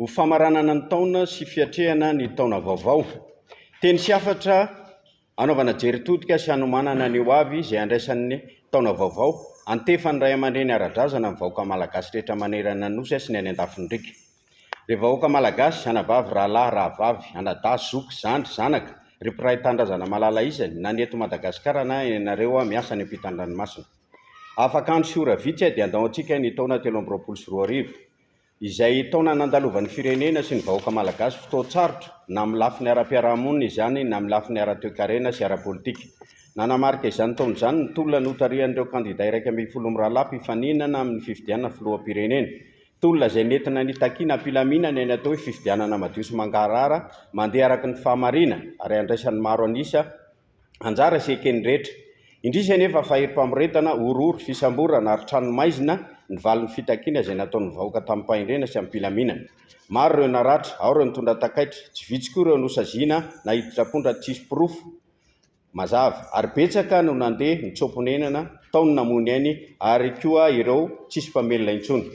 Ho famaranana ny taona sy fiatrehana ny taona vaovao. Teny sy hafatra hanaovana jery todika sy hanomanana ny ho avy izay handraisan'ny taona vaovao, antefan'ny ray aman-dreny ara-drazana ny vahoaka malagasy rehetra manerana ny Nosy sy ny any an-dafin'ny riaka. Ry vahoaka malagasy, anabavy, rahalahy, rahavavy, anadahy, zoky, zandry, zanaka, ry mpiray tanindrazana malala isany, na ny eto Madagasikara na ianareo miasa any ampitan-dranomasina. Afaka andro sy ora vitsy dia handao antsika ny taona 2023. Izay taona nandalovan'ny firenena sy ny vahoaka malagasy fotoan-tsarotra na amin'ny lafiny ara-piarahamonina izany na amin'ny lafiny ara-toekarena sy ara-politika. Nanamarika izany taona izany ny tolona notarihan'ireo kandida 11 mirahalahy mpifaninana amin'ny fifidianana filoham-pirenena. Tolona izay nentina nitakiana am-pilaminana ny atao hoe fifidianana madio sy mangarahara, mandeha araka ny fahamarinana ary andraisan'ny maro an'isa anjara sy eken'ny rehetra. Indrisy anefa fa herim-pamoretana, horohoro, fisamborana ary tranomaizina ny valin'ny fitakiana izay nataon'ny vahoaka tamim-pahendrena sy amim-pilaminana. Maro ireo naratra, ao ireo nitondra takaitra, tsy vitsy koa ireo nosaziana na hiditra am-ponja tsisy porofo mazava, ary betsaka no nandeha nitsoa-ponenana, tao ny namoy ny ainy ary koa ireo tsisy mpamelona intsony.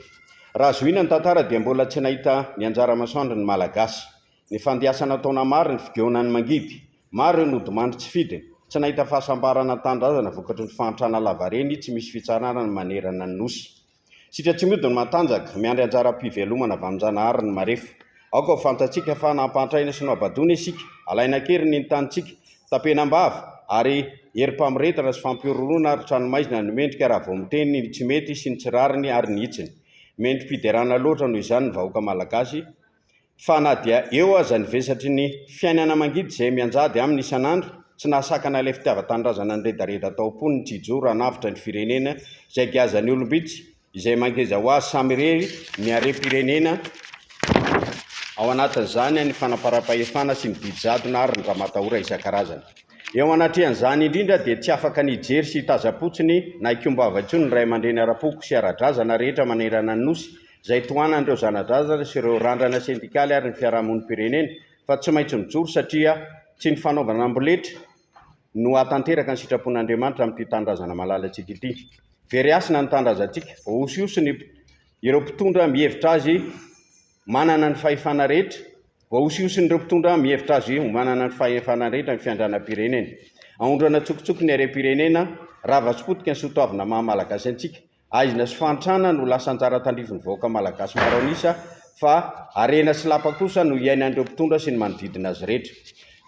Raha zohiana ny tantara dia mbola tsy nahita ny anjara masoandro ny Malagasy. Ny fandiasana taona maro, ny figeonan'ny mangidy. Maro ireo nodimandry tsy fidiny, tsy nahita fahasambarana an-tanindrazana vokatry ny fahantrana lavareny tsy misy fitsarana manerana ny Nosy. Sitra tsy mody ny matanjaka, miandry anjaram-pivelomana avy amin-janahary ny marefo. Aoka ho fantatsika fa nampantraina sy nohabadoina isika, alaina an-keriny ny tanintsika, tapenam-bava, ary herim-pamoretana sy fampihorohoroana ary tranomaizina no mendrika raha vao miteny ny tsy mety sy ny tsy rariny ary ny hitsiny. Mendri-piderana loatra noho izany ny vahoaka malagasy, Fa na dia eo aza ny vesatry ny fiainana mangidy izay mianjady aminy isan'andro, tsy nahasakana ilay fitiavan-tanindrazana niredareda tao am-pony tsy hijoro hanavotra ny firenena izay giazan'ny olom-bitsy izay mangeza ho azy samirery ny harem-pirenena, ao anatin'izany ny fanamparam-pahefana sy ny didy jadona ary ny ramatahora isan-karazany. Eo anatrehan'izany indrindra dia tsy afaka ny hijery sy hitazam-potsiny na hikombava intsony ny ray aman-dreny ara-poko sy ara-drazana rehetra manerana ny Nosy izay tohanan'ireo zana-drazana sy ireo randrana sendikaly ary ny fiarahamonim-pirenena fa tsy maintsy mijoro satria tsy ny fanaovana amboletra no hahatanteraka ny sitrapon'Andriamanitra amin'ity tanindrazana malalantsika ity. Very hasina ny tanindrazantsika, voahosihosy ny ireo mpitondra mihevitra azy manana ny fahefana rehetra, voahosihosin'ireo mpitondra mihevitra azy ho manana ny fahefana rehetra ny fiandranam-pirenena. Aondrana an-tsokotsoko ny harem-pirenena, rava sy potika ny soatoavina maha malagasy antsika, Aizina sy fahantrana no lasa anjara tandrifin'ny vahoaka malagasy maro an'isa fa harena sy lapa kosa no iainan'ireo mpitondra sy ny manodidina azy rehetra.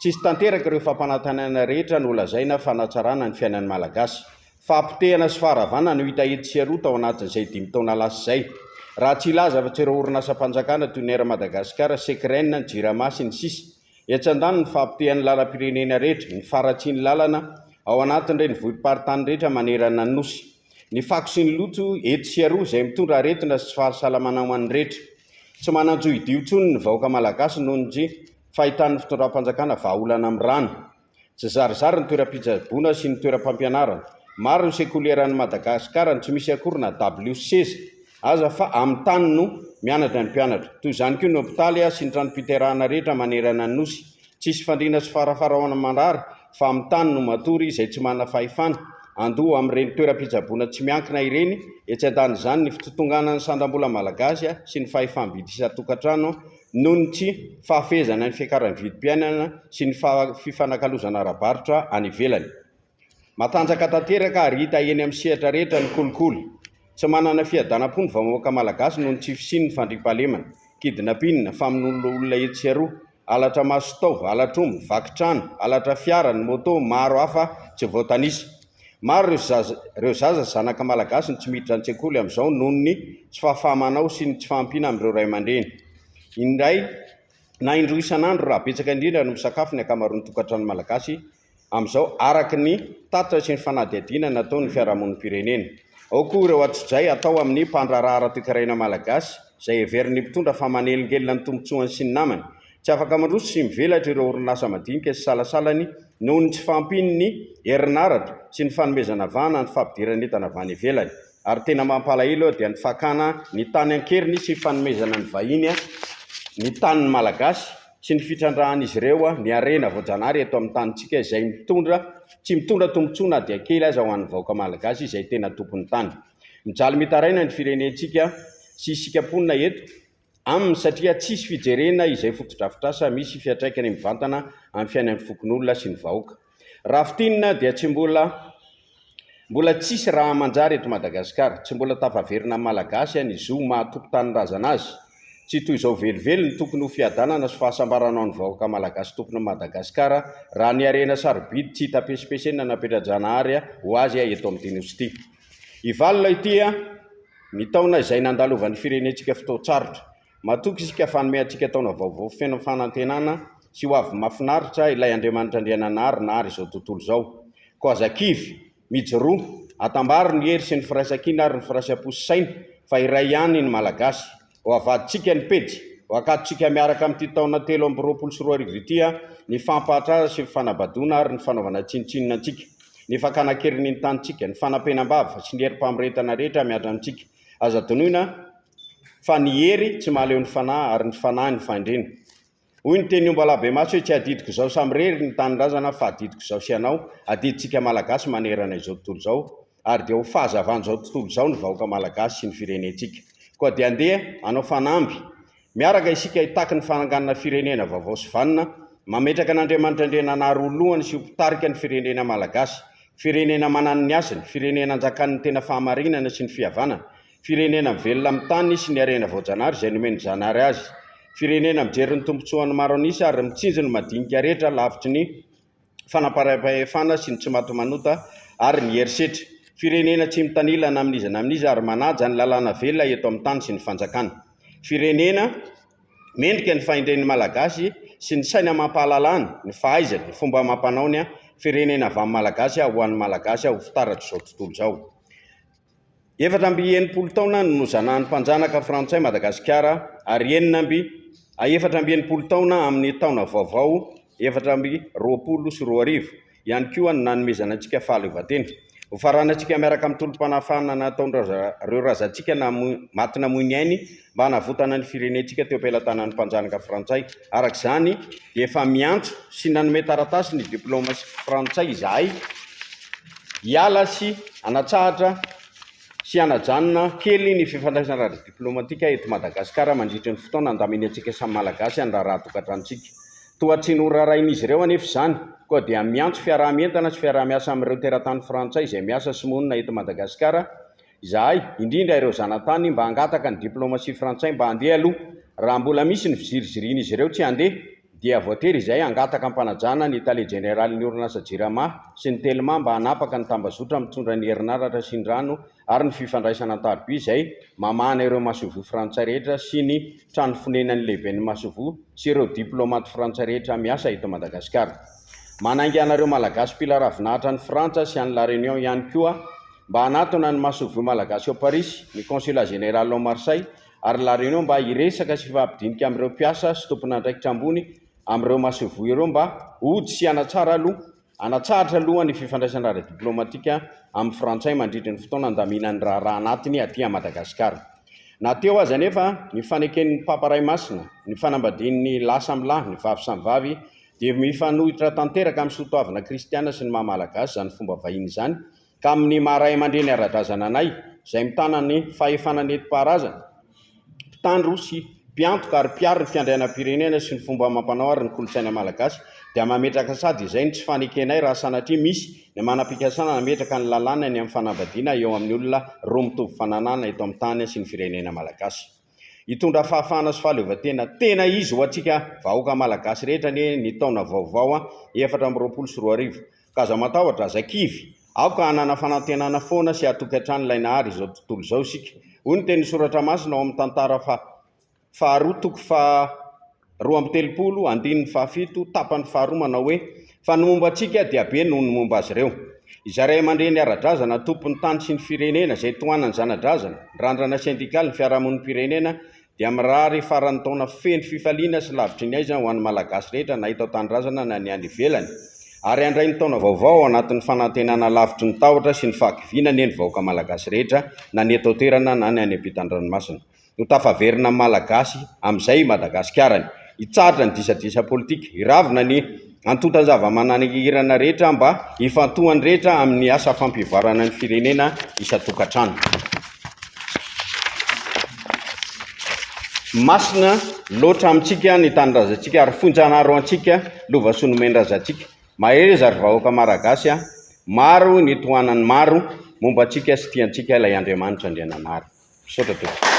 Tsisy tanteraka ireo fampanantenana rehetra nolazaina fanatsarana ny fiainan'ny malagasy. Fahapotehana sy faharavana no hita etsy sy eroa tao anatin'izay dimy taona lasa izay. Raha tsy hilaza afa-tsy ireo orinasam-panjakana toy ny Air Madagascar, Secren, ny Jirama sy ny sisa Etsy andaniny ny fahapotehan'ny lalam-pirenena rehetra, ny faharatsian'ny lalana ao anatin'ny renivohim-paritany rehetra manerana ny Nosy. Ny fako sy ny loto etsy sy aroa izay mitondra aretina sy tsy fahasalamana ho an'ny rehetra. Tsy manan-jo hidio intsony ny vahoaka malagasy noho ny tsy fahitan'ny fitondram-panjakana vahaolana amin'ny rano. Tsy zarizary ny toeram-pitsaboana sy ny toeram-pampianarana. Maro ny sekoly eran'i Madagasikara no tsy misy akory na dabilio sy seza aza fa amin'ny tany no mianatra ny mpianatra. Toy izany koa ny hopitaly sy ny tranom-piterahana rehetra manerana ny Nosy. Tsisy fandriana sy farafara ho an'ny marary fa amin'ny tany no matory izay tsy manana fahefana handoa amin'ireny toeram-pitsaboana tsy miankina ireny. Etsy andanin'izany ny fitotonganan'ny sandam-bola malagasy sy ny fahefam-bidy isan-tokantrano noho ny tsy fahafehezana ny fiakaran'ny vidim-piainana sy ny fifanakalozana ara-barotra any ivelany. Matanjaka tanteraka ary hita eny amin'ny sehatra rehetra ny kolikoly. Tsy manana fiadanam-po ny vahoaka malagasy noho ny tsy fisian'ny fandriampahalemana, kidnapping, famonoana olona etsy sy aroa, halatra mason-taova, halatr'omby, vaky trano, halatra fiara, ny moto, maro hafa tsy voatanisa. Maro ireo zaza ireo zaza zanaka malagasy no tsy miditra an-tsekoly amin'izao noho ny tsy fahafaha-manao sy ny tsy fahampiana amin'ireo ray aman-dreny. Indray na indroa isan'andro raha betsaka indrindra no misakafo ny ankamaroan'ny tokantrano malagasy amin'izao araka ny tatitra sy ny fanadihadiana nataon'ny fiarahamonim-pirenena. Ao koa ireo antsojay atao amin'ny mpandraharaha ara-toekarena malagasy izay heverin'ny mpitondra fa manelingelina ny tombontsoany sy ny namany. Tsy afaka mandroso sy mivelatra ireo orinasa madinika sy salasalany noho ny tsy fahampian'ny herinaratra sy ny fanomezana vahana ny fampidiran'entana avy any ivelany. Ary tena mampalahelo dia ny fakana ny tany an-keriny sy fanomezana ny vahiny ny tanin'ny Malagasy sy ny fitrandrahan'izy ireo ny harena voajanahary eto amin'ny tanintsika izay mitondra tsy mitondra tombontsoa na dia kely aza ho an'ny vahoaka Malagasy izay tena tompon'ny tany. Mijaly mitaraina ny firenentsika sy isika mponina eto. aminy satria tsisy fijerena izay fotodrafitrasa misy fiantraikany mivantana amin'ny fiainan'ny fokonolona sy ny vahoaka. Raha fintinina dia tsy mbola mbola tsisy raha manjary eto Madagasikara, tsy mbola tafaverina amin'ny Malagasy ny zo maha tompon-tanindrazana azy. Tsy toy izao velively ny tokony ho fiadanana sy fahasambarana ho an'ny vahoaka Malagasy tompon'i Madagasikara raha ny harena sarobidy tsy hita pesipesenina napetra-janahary ho azy eto amin'ity Nosy ity. Hivalona ity ny taona izay nandalovan'ny firenentsika fotoan-tsarotra. Matoky isika fa hanome antsika taona vaovao feno fanantenana sy ho avy mahafinaritra ilay Andriamanitra Andriananahary nahary izao tontolo izao. Koa aza kivy, mijoroa, atambaro ny hery sy ny firaisankina ary ny firaisam-po sy saina fa iray ihany ny Malagasy. Ho avadintsika ny pejy, ho akatontsika miaraka amin'ity taona 2023 ity ny fampahantrana sy ny fanabadoana ary ny fanaovana tsinontsinona antsika, ny fakana an-keriny ny tanintsika, ny fanampenam-bava sy ny herim-pamoretana rehetra mihatra amintsika. Aza adinoina fa ny hery tsy mahaleo ny fanahy ary ny fanahy ny fahendrena. Hoy ny tenin'i Ombalabemaso hoe tsy adidiko izaho samirery ny tanindrazana fa adidiko izaho sy ianao, adidintsika Malagasy manerana izao tontolo izao ary dia ho fahazavan'izao tontolo izao ny vahoaka Malagasy sy ny firenentsika. Koa dia andeha hanao fanamby miaraka isika hitaky ny fananganana firenena vaovao sy vanona, mametraka an'Andriamanitra Andriananahary ho lohany sy ho mpitarika ny firenena Malagasy, firenena manana ny hasiny, firenena anjakan'ny tena fahamarinana sy ny fihavanana, Firenena mivelona amin'ny tany sy ny harena voajanahary izay nomen'i Zanahary azy. Firenena mijery ny tombontsoan'ny maro an'isa ary mitsinjo ny madinika rehetra lavitry ny fanamparam-pahefana sy ny tsimatimanota ary ny herisetra. Firenena tsy mitanila na amin'iza na amin'iza ary manaja ny lalàna velona eto amin'ny tany sy ny fanjakana. Firenena mendrika ny fahendren'ny Malagasy sy ny saina amam-pahalalany, ny fahaizany, ny fomba amam-panaony. Firenena avy amin'ny Malagasy ho an'ny Malagasy ho fitaratr'izao tontolo izao. 64 taona no nozanahan'ny mpanjanaka frantsay Madagasikara ary enina amby 64 taona amin'ny taona vaovao 2024 ihany koa no nanomezana antsika fahaleovantena. Ho faranantsika miaraka amin'ny tolom-panafahana nataon'ireo razantsika maty namoy ny ainy mba hanavotana ny firenentsika teo am-pelatanan'ny mpanjanaka frantsay. Araka izany dia efa miantso sy nanome taratasy ny diplaomasia frantsay izahay hiala sy hanatsahatra sy hanajanona kely ny fifandraisana ara-diplaomatika eto Madagasikara mandritry ny fotoana handaminantsika samy Malagasy ny raharaha tokantranontsika. Toa tsy noraharahin'izy ireo anefa izany, koa dia miantso fiaraha-mientana sy fiaraha-miasa amin'ireo teratany frantsay izay miasa sy monina eto Madagasikara izahay, indrindra ireo zanatany mba hangataka ny diplaomasia frantsay mba handeha aloha. Raha mbola misy ny fizirizirian'izy ireo tsy handeha, dia voatery izahay hangataka am-panajana ny tale jeneralin'ny orinasa Jirama sy ny Telma mba hanapaka ny tambazotra mitondra ny herinaratra sy ny rano ary ny fifandraisana an-tariby izay mamahana ireo masoivoho frantsay rehetra sy ny trano fonenan'ny lehiben'ny masoivoho sy ireo diplaomaty frantsay rehetra miasa eto Madagasikara. Manainga anareo Malagasy mpila ravinahitra any Frantsa sy any La Réunion ihany koa mba hanatona ny masoivoho malagasy ao Parisy, ny Consulat général ao Marseille ary La Réunion mba hiresaka sy hifampidinika amin'ireo mpiasa sy tompon'andraikitra ambony amin'ireo masoivoho ireo mba hody sy hanatsara aloha hanatsahatra aloha ny fifandraisana ara-diplaomatika amin'ny frantsay mandritry ny fotoana handaminany raharaha anatiny aty Madagasikara. Na teo aza anefa ny faneken'ny Papa Ray Masina ny fanambadian'ny lahy samy lahy, ny vavy samy vavy dia mifanohitra tanteraka amin'ny soatoavina kristiana sy ny maha malagasy izany fomba vahiny izany Ka amin'ny maha ray aman-dreny ara-drazana anay, izay mitana ny fahefana nentim-paharazana, mpitandro sy mpiantoka ary mpiaro ny fiandrianam-pirenena sy ny fomba amam-panao ary ny kolontsaina malagasy, dia mametraka sady izay ny tsy fanekenay raha sanatria misy ny manam-pikasana hametraka ny lalàna ny amin'ny fanambadiana eo amin'ny olona roa mitovy fananana eto amin'ny tany sy ny firenena malagasy. Hitondra fahafahana sy fahaleovantena tena izy ho antsika vahoaka malagasy rehetra anie ny taona vaovao 2024. Ka aza matahotra, aza kivy. Aoka hanana fanantenana foana sy hatoky hatrany ilay Nahary izao tontolo izao isika. Hoy ny tenin'ny Soratra Masina ao amin'ny Tantara faharoa toko faha 32 andininy fahafito tapany faharoa manao hoe, Fa ny momba antsika dia be noho ny momba azy ireo. Izay ray aman-dreny ara-drazana tompon'ny tany sy ny firenena, izay tohanan'ny zana-drazana, ny randrana sendikaly, ny fiarahamonim-pirenena, dia mirary faran'ny taona feno fifaliana sy lavitry ny aizina ho an'ny Malagasy rehetra na eto an-tanindrazana na ny any ivelany, ary handray ny taona vaovao ao anatin'ny fanantenana lavitry ny tahotra sy ny fahakiviana anie ny vahoaka Malagasy rehetra na ny eto an-toerana na ny any ampitan-dranomasina. Ho tafaverina amin'ny Malagasy amin'izay i Madagasikarany. Hitsahatra ny disadisa politika, hiravona ny antontan-java-manahirana rehetra mba hifantohan'ny rehetra amin'ny asa fampivoarana ny firenena isan-tokantrano. Masina loatra amintsika ny tanindrazantsika ary fonjanary ho antsika lova soa nomen-drazantsika. Mahereza ry vahoaka Malagasy a! Maro ny tohanan'ny maro momba antsika sy tiantsika ilay Andriamanitra Andriananahary. Misaotra tompoko.